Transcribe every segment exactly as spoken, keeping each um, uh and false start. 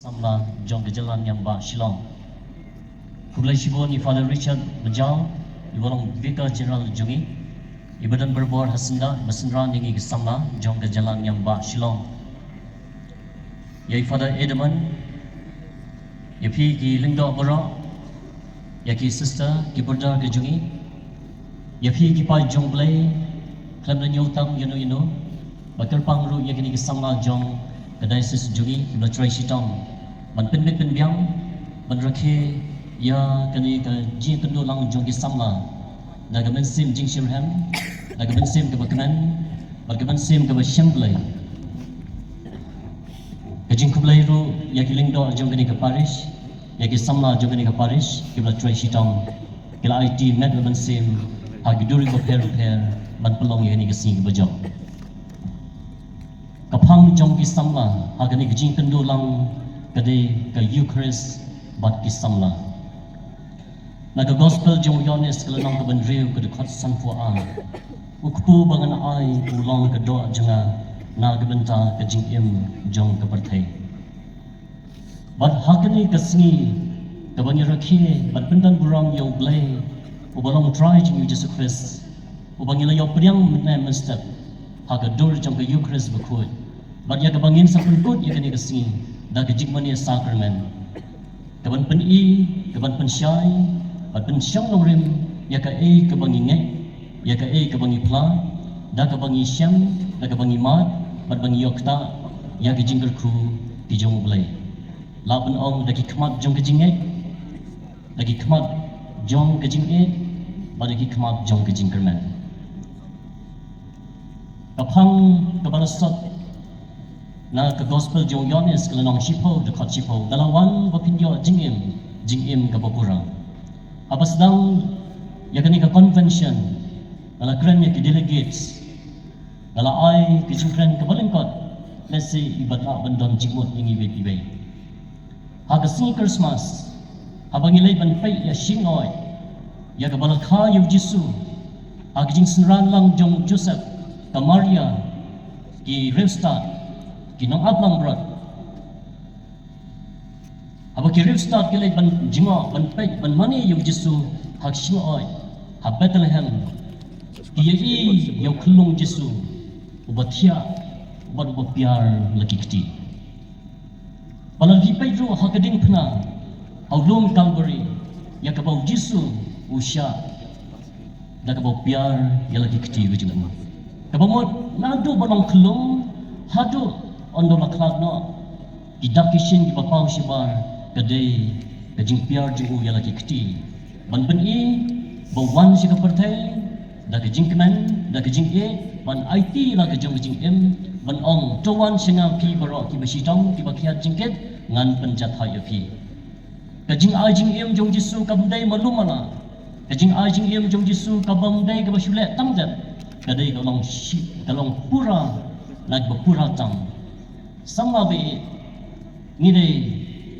Samla jong ka jylla Niam Bah Shillong. Khublei shibun ïa i Father Richard Majaw, i ba long Vicar General jong ngi, i ba don barabor ha syndah ba synran ïa ngi ki samla jong ka jylla Niam Bah Shillong. Ïa i Father Edmund, ïa phi ki lyngdoh baroh, ïa ki sister, ki brother ki jong ngi, ïa phi ki paid jong U Blei, khlem da ñiew tam ïano ïano, bad kyrpang ruh ïa kine ki samla jong ka diocese jong ngi, kiba la trei shitom ban pynmih pynbiang, ban rakhe ïa kane ka jingïakynduh lang jong ki samla da ka mynsiem jingshitrhem, da ka mynsiem kaba kmen, bad ka mynsiem kaba shem Blei. Ka jingkhublei ruh ïa ki lyngdoh jong kane ka parish, ïa ki samla jong kane ka parish, kiba la trei shitom, ki la aiti met bad mynsiem ha ki dur kiba pher bapher ban pynlong ïa kane ka sngi kaba jop. Ka phang jong ki samla ha kane ka jingïakynduh lang ka dei ka Eucharist bad ki samla. Na ka Gospel jong u Ïoannis ka lynnong kaba hynriew ka dkhot sanphew ar. U Kpu ba ngan ai u long ka doh jong nga na ka bynta ka jingim jong ka pyrthei. Bad ha kane ka sngi kaba ngi rakhe ban pyndonburom ïa U Blei, uba long Trai jong ngi U Jisu Khrist, uba ngi la ïoh pdiang mynne mynstep ha ka dur jong ka Eucharist bakhuid, bad ïa kaba ngin sa pynkut ïa kane ka sngi da ka jingmane sakramen, kaban pyni, kaban pynshai, ban pynshong nongrim ïa kaei kaba ngi ngeit, ïa kaei kaba ngi phla, da kaba ngi shem, da kaba ngi mad, bad ba ngi ïoh ktah ïa ki jingkyrkhu ki jong U Blei. Lah ban ong da ki khmat jong ka jingngeit, da ki khmat jong ka jingïeit, bad da ki khmat jong ka jingkyrmen. Ka phang kaba la sot na ka Gospel jong u Ïoannis ka lynnong shiphew, dkhot shiphew, nga la wan ba phin ïoh jingim, jingim kaba pura. Haba sdang ïa kane ka convention, nga la kren ïa ki delegates, nga la ai ki jingkren kaba lyngkot, lehse i ba lah ban don jingmut ïa ngi iwei pa iwei. Ha ka sngi Christmas, haba ngi leit ban peit ïa shingoit ïa kaba la kha ïa u Jisu ha ka jingsynran lang jong u Joseph, ka Maria, ki riewstad, ki nongap langbrot. Haba ki riewstad ki leit ban jngoh, ban peit, ban mane ïa u Jisu ha ka shingoit ha Bethlehem, ki ïohi ïa u khyllung Jisu uba thiah bad uba piar la ki kti. Ba la peit ruh ha ka diengphna ha u lum Kalbari ïa kaba u Jisu u shah da kaba u piar ïa la ki kti ka jong u. Kaba mut naduh ba long khyllung haduh ynda u la khlad noh, ki dak ki shin kiba paw shabar ka dei ka jingpiar jong u ïa la ki kti. Ban pyni ba u wan sha ka pyrthei da ka jingkmen, da ka jingïeit, ban aiti la ka jong ka jingim, ban ong, to wan sha nga phi baroh kiba shitom, kiba khia jingkit, ngan pynjahthait ïa phi. Ka jingai jingim jong u Jisu kam dei malu mala. Ka jingai jingim jong u Jisu ka bym dei kaba shu leh tang dep. Ka dei ka long shi, ka long pura, la kaba pura tam. Samla ba ïeit, ngi dei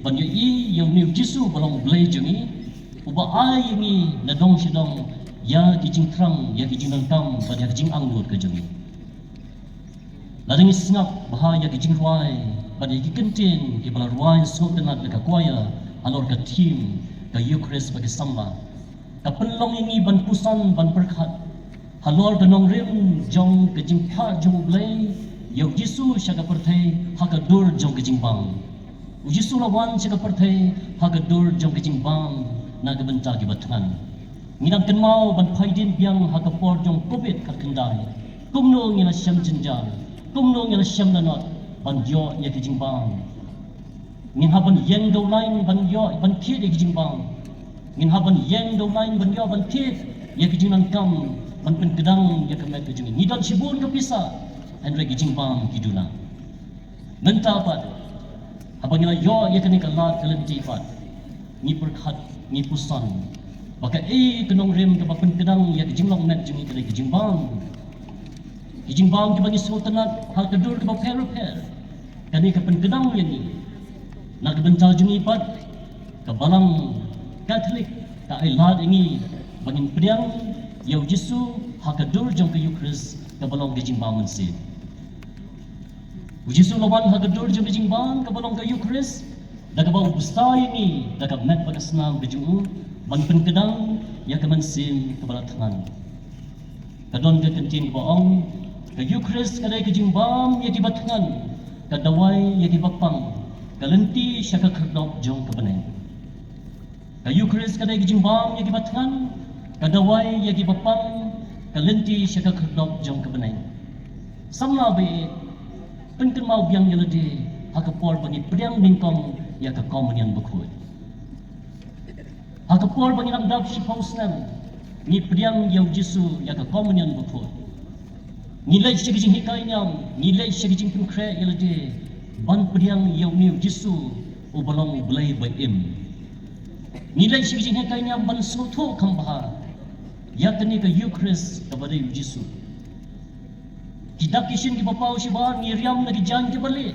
ban ïohi ïa une u Jisu ba long Blei jong ngi, uba ai ïa ngi na dong sha dong ïa ki jingthrang, ïa ki jingdonkam bad ïa ki jingangnud ka jong ngi. Lada ngi sngap bha ïa ki jingrwai bad ïa ki kyntien kiba la rwai sngewtynnat da ka choir halor ka theme ka Eucharist bad ki samla, ka pynlong ïa ngi ban puson, ban pyrkhat halor ka nongrim jong ka jingphah jong U Blei ïa u Jisu sha ka pyrthei ha ka dur jong ka jingbam. U Jisu la wan sha ka pyrthei ha ka dur jong ka jingbam na ka bynta kiba thngan. Ngi dang kynmaw ban phai dien biang ha ka por jong Covid khatkhyndai. Kumno ngi la shem jynjar, kumno ngi la shem lanot ban ïoh ïa ka jingbam. Ngin hap ban ïeng da u lain ban ïoh, ban thied ïa ki jingbam. Ngin hap ban ïeng da u lain ban ïoh, ban thied ïa ki jingdonkam, ban pynkdang ïa ka met ka jong ngi. Ngi don shibun ka pisa, hynrei ki jingbam ki duna. Mynta pat, haba ngi la ïoh ïa kane ka lad ka lynti pat, ngi pyrkhat, ngi puson ba kaei ka nongrim kaba pynkdang ïa ka jinglong met jong ngi ka dei ka jingbam. Ki jingbam kiba ngi sngewtynnat ha ka dur kaba pher bapher. Kane ka pynkdang ïa ngi. Na ka bynta jong ngi pat, ka Balang Katholik ka ai lad ïa ngi ba ngin pdiang ïa u Jisu ha ka dur jong ka Eucharist kaba long ka jingbam mynsiem. U Jisu la wan ha ka dur jong ka jingbam kaba long ka Eucharist, Da kaba u bsa ïa ngi da ka met bad ka snam ka jong u, ban pynkdang ïa ka mynsiem kaba la thngan. Ka don ka kyntien kaba ong, ka Ïukharist ka dei ka jingbam ïa kiba thngan, ka dawai ïa kiba pang, ka lynti sha ka khyrdop jong ka bneng. Ka Ïukharist ka dei ka jingbam ïa kiba thngan, ka dawai ïa kiba pang, ka lynti sha ka khyrdop jong ka bneng. Samla baieit, pynkynmaw biang ïa lade ha ka por ba ngi pdiang nyngkong ïa ka Komunion Bakhuid. Ha ka por ba ngi dang dap shiphew snem, ngi pdiang ïa u Jisu ïa ka Komunion Bakhuid. Ngi leit sha ka jinghikai niam, ngi leit sha ka jingpynkhreh ïa lade ban pdiang ïa une u Jisu uba long u Blei ba im. Ngi leit sha ka jinghikai niam ban sngewthuh kham bha ïa kane ka Ïukharist kaba dei u Jisu. Ki dak ki shin kiba paw shabar, ngi riam na ki jaiñ kiba lieh.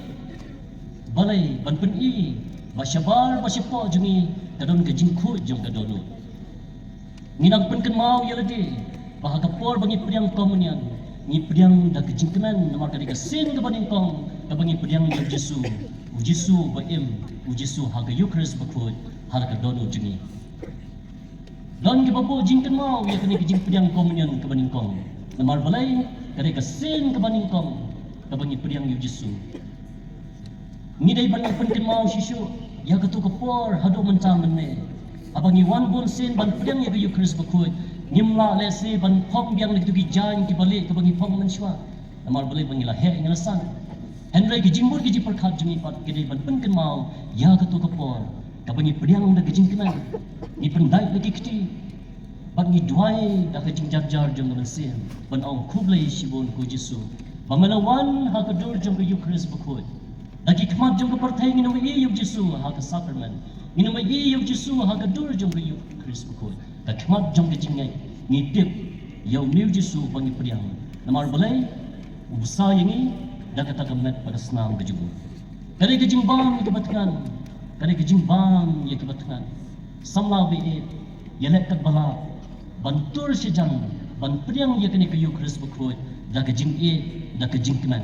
Balei? Ban pyni ba shabar ba shapoh jong ngi ka don ka jingkhuid jong ka dohnud. Ngi dang pynkynmaw ïa lade ba ha ka por ba ngi pdiang Komunion, ngi pdiang da ka jingkmen, namar ka dei ka sien kaba nyngkong kaba ngi pdiang ïa u Jisu, u Jisu ba im, u Jisu ha ka Ïukharist Bakhuid ha ka dohnud jong ngi. Don kiba buh jingkynmaw ïa kane ka jingpdiang Komunion kaba nyngkong. Namar balei? Ka dei ka sien kaba nyngkong kaba ngi pdiang ïa u Jisu. Ngi dei ban pynkynmaw shisha ïa kato ka por haduh mynta mynne. Haba ngi wan bun sien ban pdiang ïa ka Ïukharist Bakhuid, ngim lah lehse ban phong biang na kito ki jaiñ kiba lieh kaba ngi phong mynshuwa. Namar balei? Ba ngi la heh, ngi la san. Hynrei ka jingmut ka jingpyrkhat jong ngi pat ka dei ban pynkynmaw ïa kato ka por kaba ngi pdiang da ka jingkmen, ngi pyndait da ki kti bad ngi duwai da ka jingjarjar jong ka mynsiem ban ong khublei shibun ko Jisu ba me la wan ha ka dur jong ka Ïukharist Bakhuid. Da ki khmat jong ka pyrthei ngin ym ïohi ïa u Jisu ha ka sakramen, ngin ym ïohi ïa u Jisu ha ka dur jong ka Ïukharist Bakhuid. Da ki khmat jong ka jingngeit ngi tip ïa une u Jisu ba ngi pdiang. Namar balei? U bsa ïa ngi da kata ka met bad ka snam ka jong u. Ka dei ka jingbam ïa kiba thngan, ka dei ka jingbam ïa kiba thngan. Samla baieit, ïaleh katba lah ban tur shajan ban pdiang ïa kane ka Ïukharist Bakhuid da ka jingïeit, da ka jingkmen.